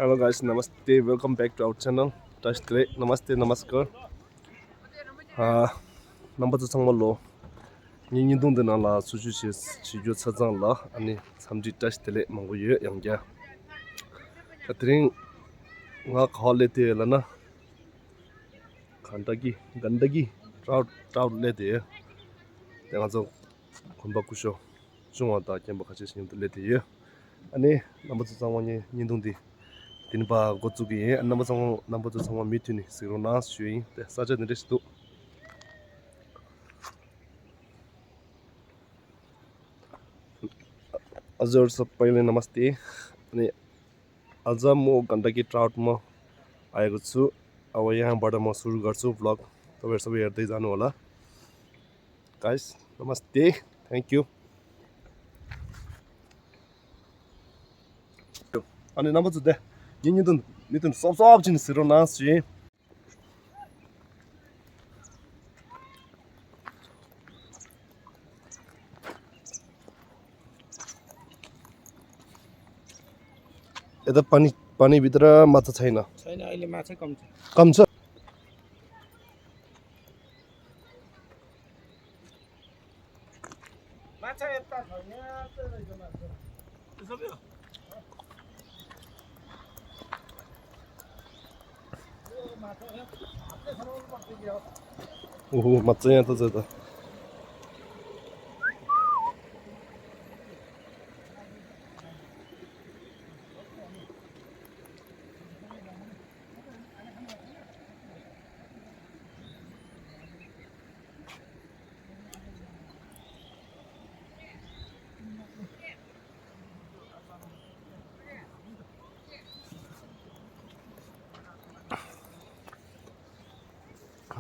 Hello guys, namaste. Welcome back to our channel. Today, namaste, namaskar. Number two song lo. Ni dong de na la su ju chi ju cha zang la ani samji touch tele mangu ye yang ja. Katring nga khole te la na. Gandaki, trout le de. Nga zo khomba kusho. Zhongwa da kemba khachi sin le de ye. Ani number two song ni dong de. Tin ba go chu gi number two song meet ni siro na shui te sa ja ne sto. हजुर सबैलाई नमस्ते अनि आज म गण्डकी ट्राउटमा आएको छु अब यहाँबाट म सुरु गर्छु भ्लग तपाईहरु सबै हेर्दै जानु होला गाइस नमस्ते थ्यांक यू अनि नम्बर जुदे नितन सब जिनिस सिरो नास छि यता पानी भित्र माछा छैन अहिले माछा कम छ माछा यता छैन ओहो माछा यहाँ त छ त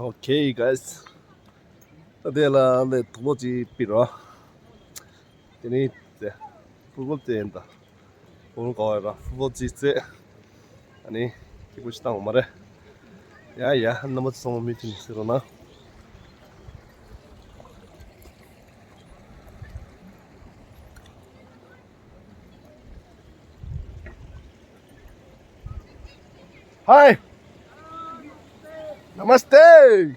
Okay guys Adela le toji piro Tini te football tenda Puro koira football jitse Ani kipu shita umare Ya number song meeting siro na Hi Namaste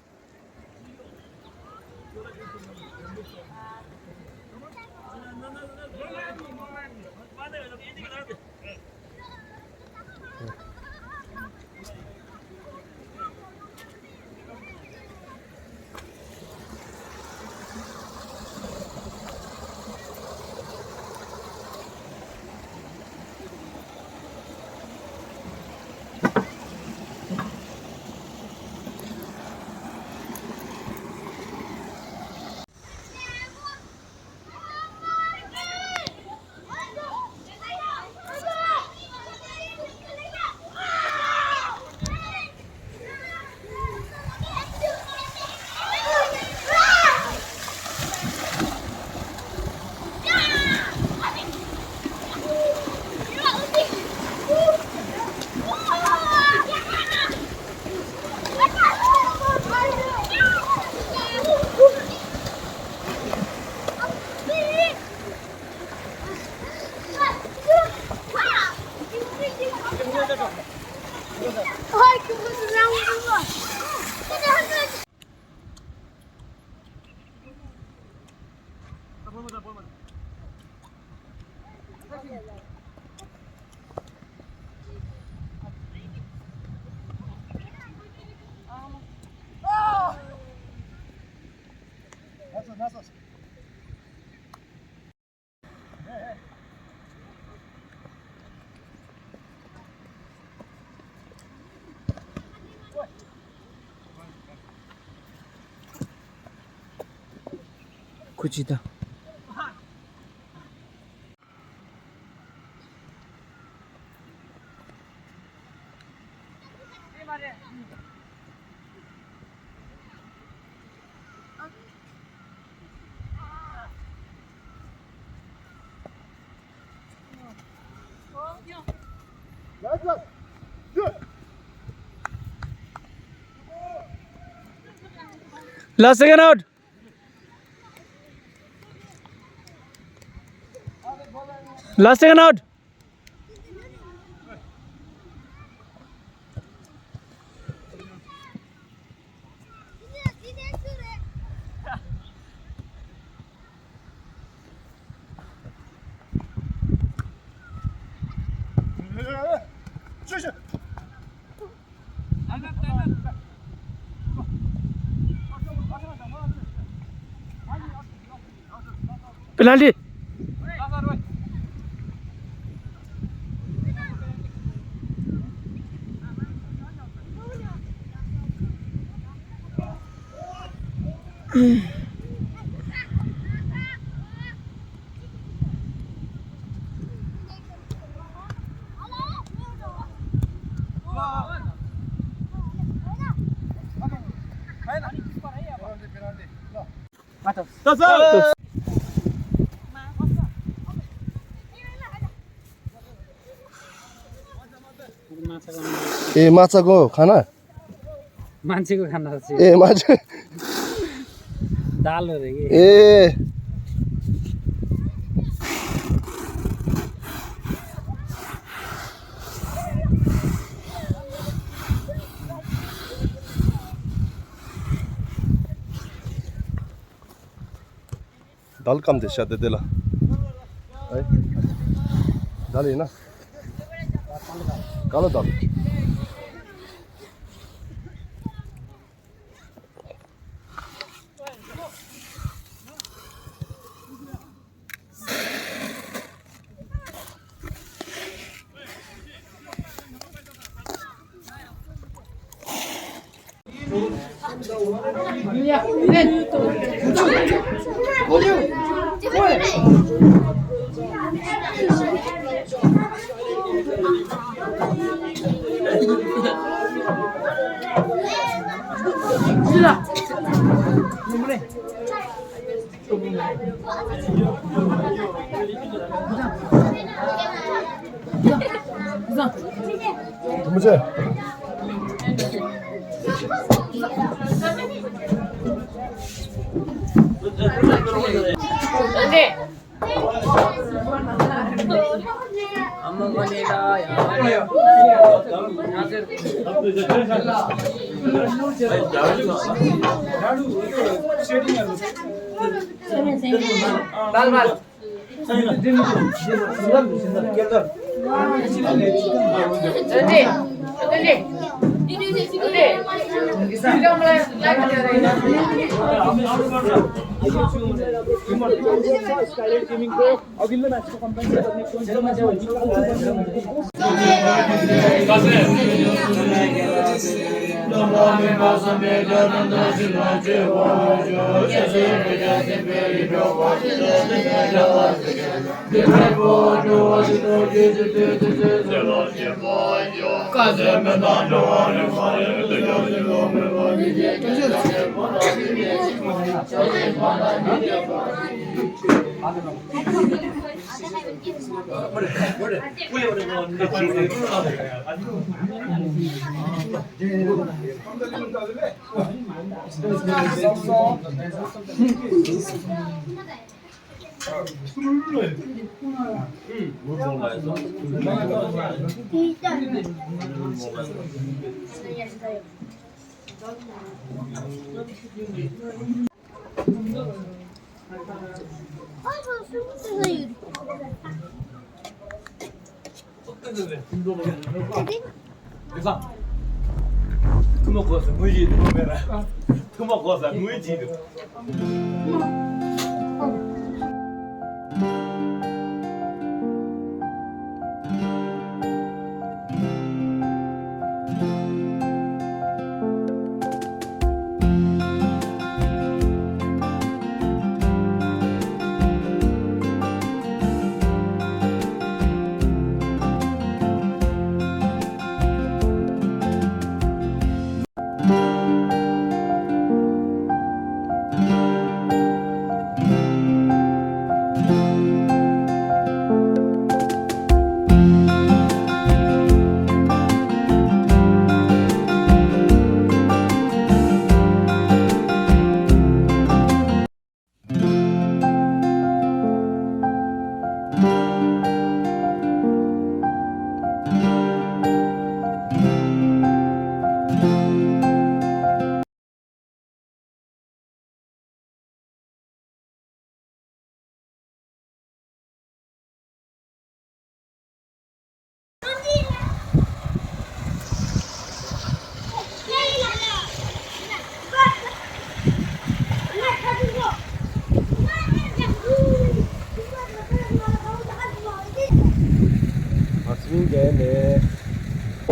कुचिता Last second out. Last second out. penalty. ए माछाको खाना मान्छेको खाना चाहिँ ए माछा दाल हो रे के ए दाल कम थे शायद देला दाल है ना कालो दाल मुझे अघिल्लो म्याचको कम्पेन्सेट गर्ने पोइन्टमा Tuma cosa muito era. Tuma cosa muito.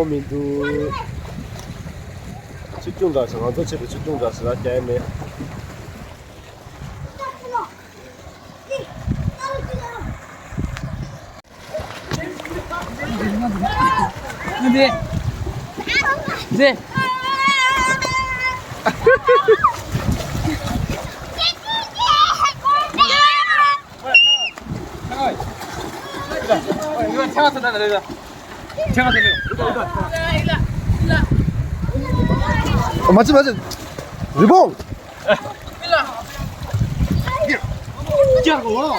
민두 집중자 정한도 집에 집중자 쓰라 게임에 근데 이제 이거 차가 탄다 내가 차가 탄다 맞지 리봉 찌하고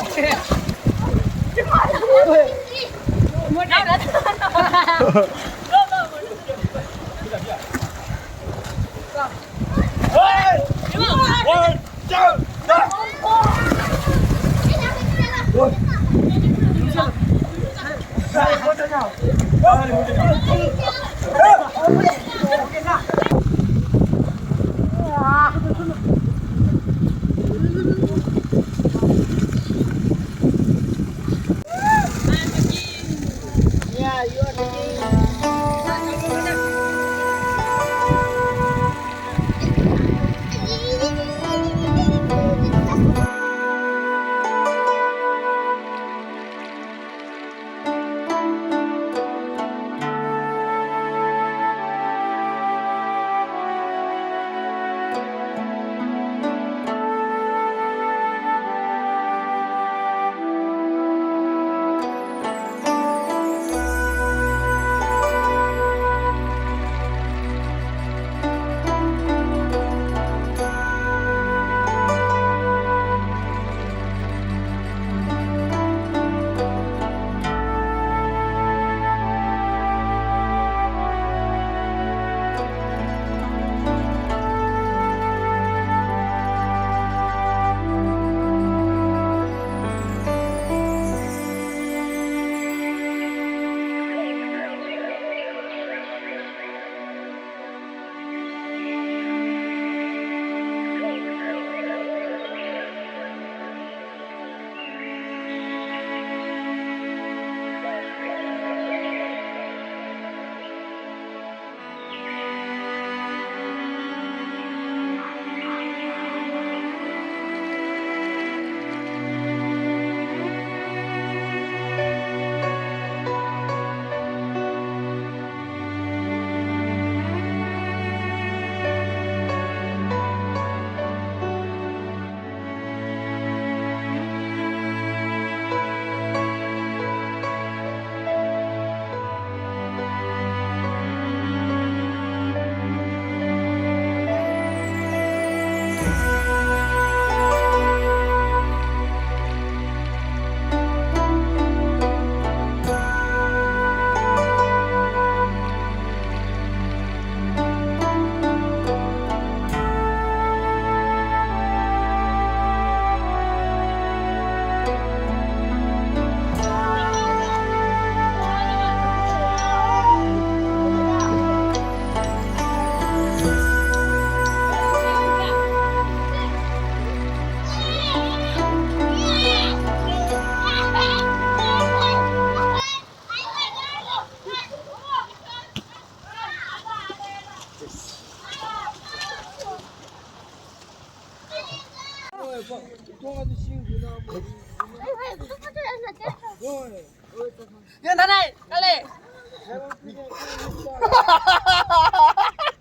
Yan tanay, kali.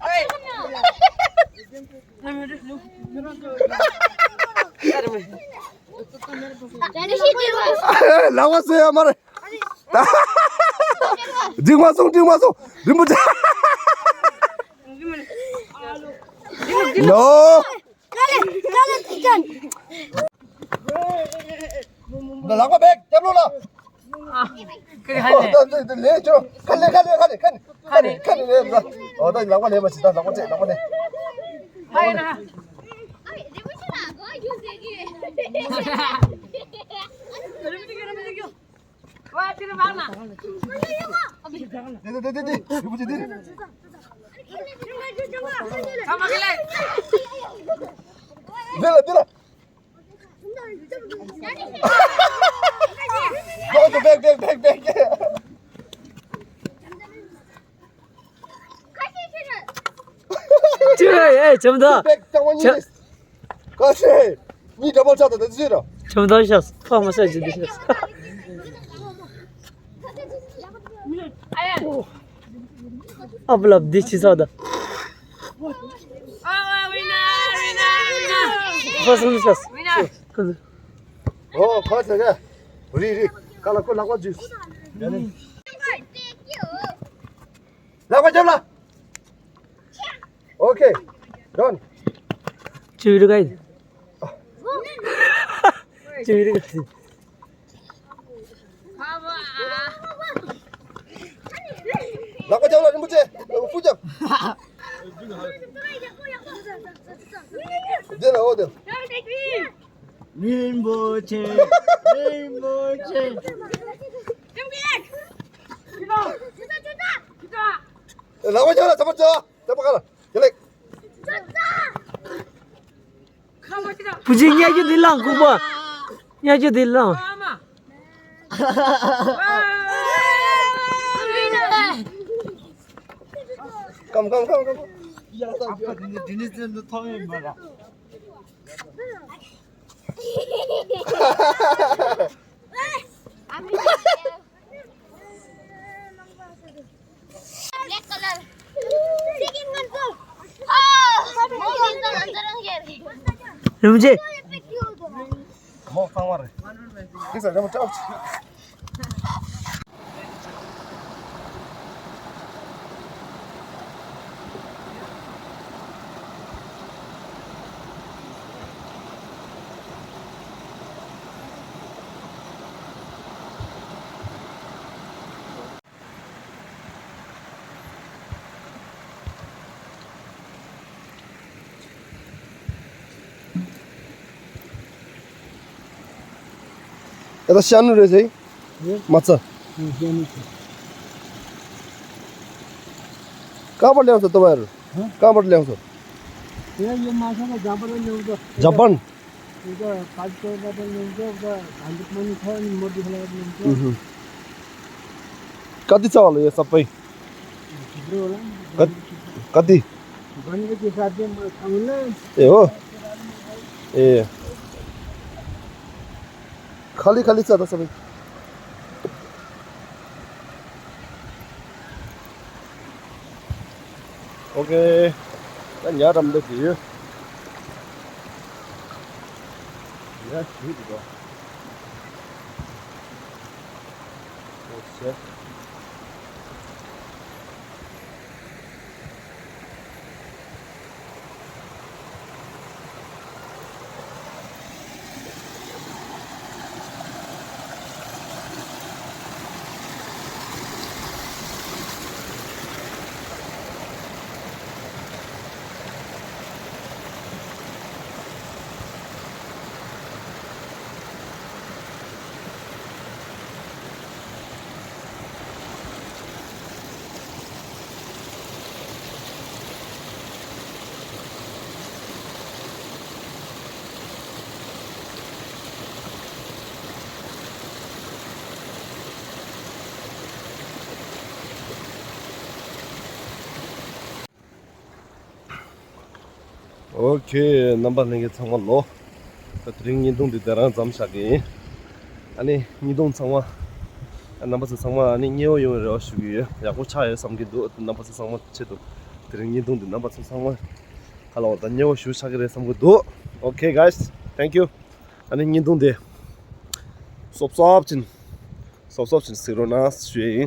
Hey. 나왔어요 말을 지금 왔어 리모자 너 나 랑과 백 잡로라 그래 하네. 내 줘. 갈래. 나 랑과 내 맛이다. 랑과 내. 하이나. 와, 지금 막나. 네. 이보지 네. 가마길래. 내라. 너도 백. 哎，怎么的？可是你这么找的是的。怎么的？сейчас放马赛去的。Abla dici sada. Fasıl ses. Oh, kau saja. Ri. Kalau kau lakukan jus. Lakukan jam lah. Okay. Done. Çeviri kaydı. Çeviri kaydı. Lakukan jam lah, ni macam. Fujam. Dia lah, oh dia. Minboche. Lakukan jam lah, cepat cepat. Cepat kalah. Jelek. Puji aja dilang kuba. Nya aja dilang. Come. 디니스는 통해 봐라. Black color. Second one go. Rumje. Mau kamar. Bisa jangan cepat. Eta सानो रहेछ है माछा कहाँबाट ल्याउँछ तपाईहरु कहाँबाट ल्याउँछ यो माछा जापान ल्याउँछ जापान उता काठबाट ल्याउँछ उता हान्दिक पनि छ अनि मोटी खोलाबाट ल्याउँछ कति छ होला यो सबै थुप्रो होला कति भन्ने के साथै म थाम्न ए हो ए खाली छ त सबै okay dan ya ram được gì ya shit go okay 오케이 남반랭게 상관로 드링 인동도 대랑 잠샤기 아니 이동 상황 남바스 상황 아니 녀요를 어시기 야고 차에 삼기도 남바스 상황 체도 드링 인동도 남바스 상황 할로 단녀 슈샤기를 삼고도 오케이 가이스 땡큐 아니 인동데 섭섭진 시로나 쉐